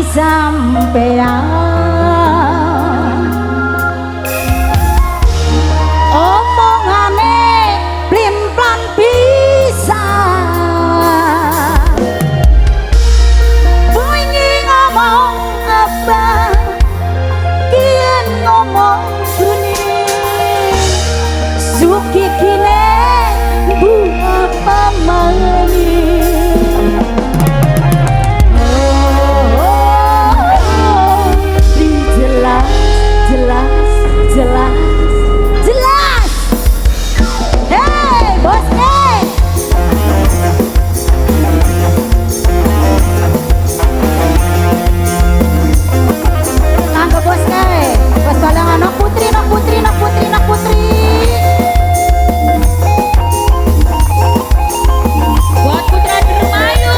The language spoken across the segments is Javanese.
Sampean omongane plin-plan bisa bunyi ngomong apa kian ngomong bruni suki kine bu apa mani. Jelas, jelas, jelas. Hey, bos, hey. Kanggo bos, hey. Bos balangan nok putri, nok putri, nok putri, nok putri. Buat Putra Dermayu.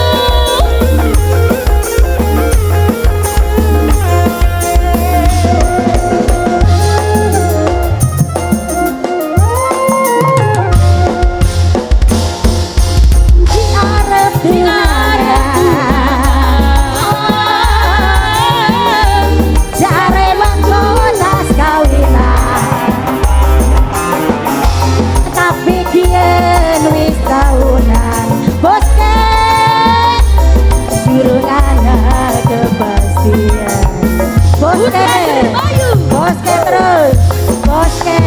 Boske terus, boske,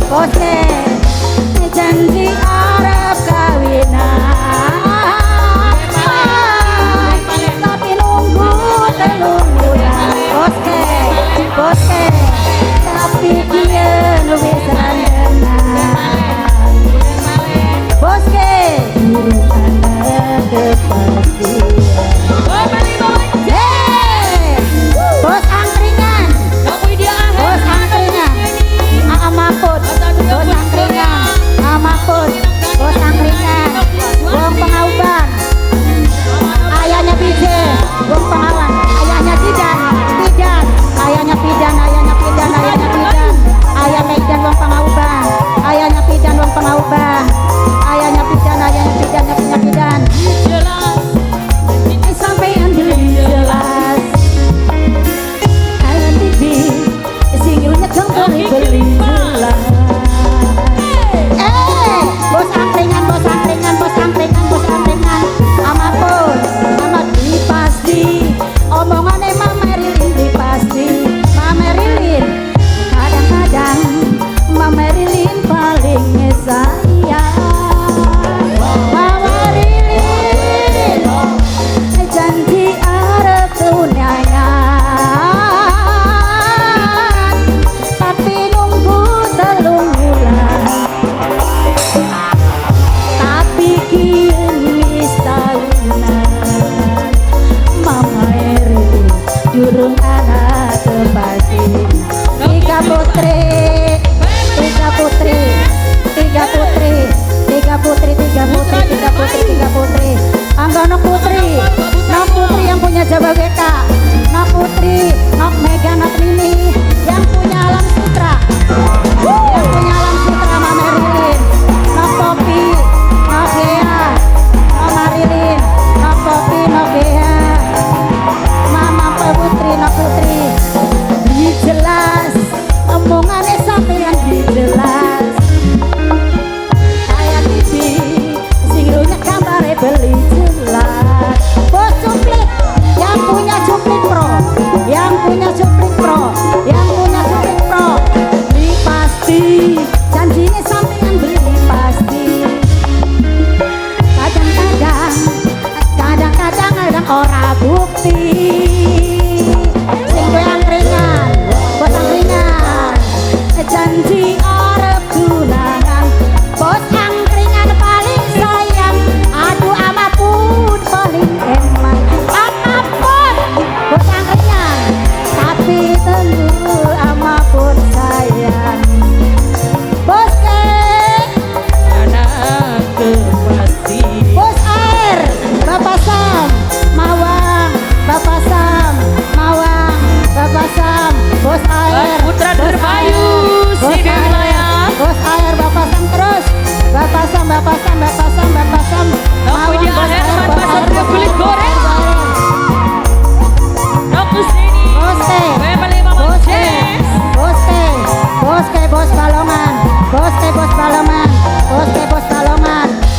boske, janji arep kawinan, tapi nunggu telung bulan. Boske, boske, tapi kian wis rendenan. Boske, durung ana kepastian. Bos angkringan, bos angkringan, Mahfud, bos angkringan, Mahfud, bos angkringan, wong pengauban, ayahnya BJ, wong pengawan, ayahnya Zidan, Pidan, ayahnya Pidan, ayahnya Pidan, ayahnya Pidan, ayah Medan wong pengauban, ayahnya Pidan wong pengauban, ayahnya Pidan, ayahnya Pidan, ayahnya Pidan, sampeyan beli jelas. Bos angkringan, bos angkringan, bos angkringan, bos angkringan. Amapun, amat beli pasti. Omongane Mama Marilyn beli pasti. Mama Marilyn, kadang-kadang Mama Marilyn paling sayang. Mama Marilyn, janji arep tunangan, tapi nunggu telung bulan. Tapi kini wis tahunan, Mama Erin durung ana kepastian. Tiga putri, tiga putri, tiga putri, tiga putri, tiga putri, tiga putri, tiga putri. Angga nok putri, nok putri yang punya Jawa WK, nok putri, nok Mega, nok Nini, yang punya Alam Sutra, yang punya Alam Sutra Mama Marilyn, nok Poppy, nok Gea, nok Marilyn, nok Poppy, nok Gea, Mama Putri, nok Putri. Jelas, omongane sampeyan jelas. Kayak TV, sing runyek gambare beli jelas. Bos cuplik, yang punya cuplik pro, yang punya cuplik pro, yang punya cuplik pro,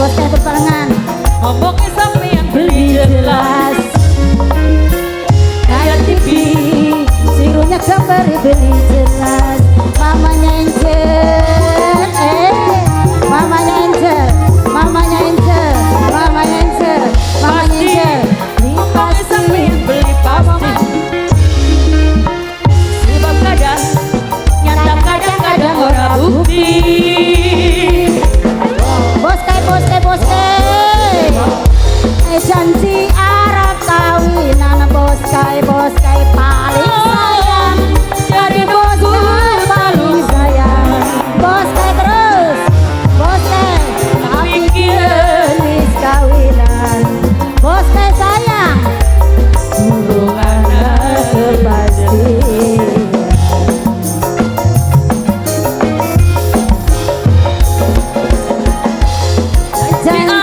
Bos kae bebarengan. Ngomongnya sampean beli beli jelas. Jelas kayak TV sirunya gambar beli jelas. Mamanya Angel, eh, mamanya Angel, mamanya Angel, mamanya Angel, mamanya Pasti. Angel beli Ngomongnya pasti. Sampean beli pasti. Sebab kadang nyata, kadang-kadang ora bukti. Bos kae, bos kae, bos kae, eh, janji arep kawinan. Bos kae, bos kae paling sayang. Dari bos bosku kae paling sayang. Bos kae terus, bos kae, tapi wis kawinan. Bos kae sayang. Durung ana kepastian. Janji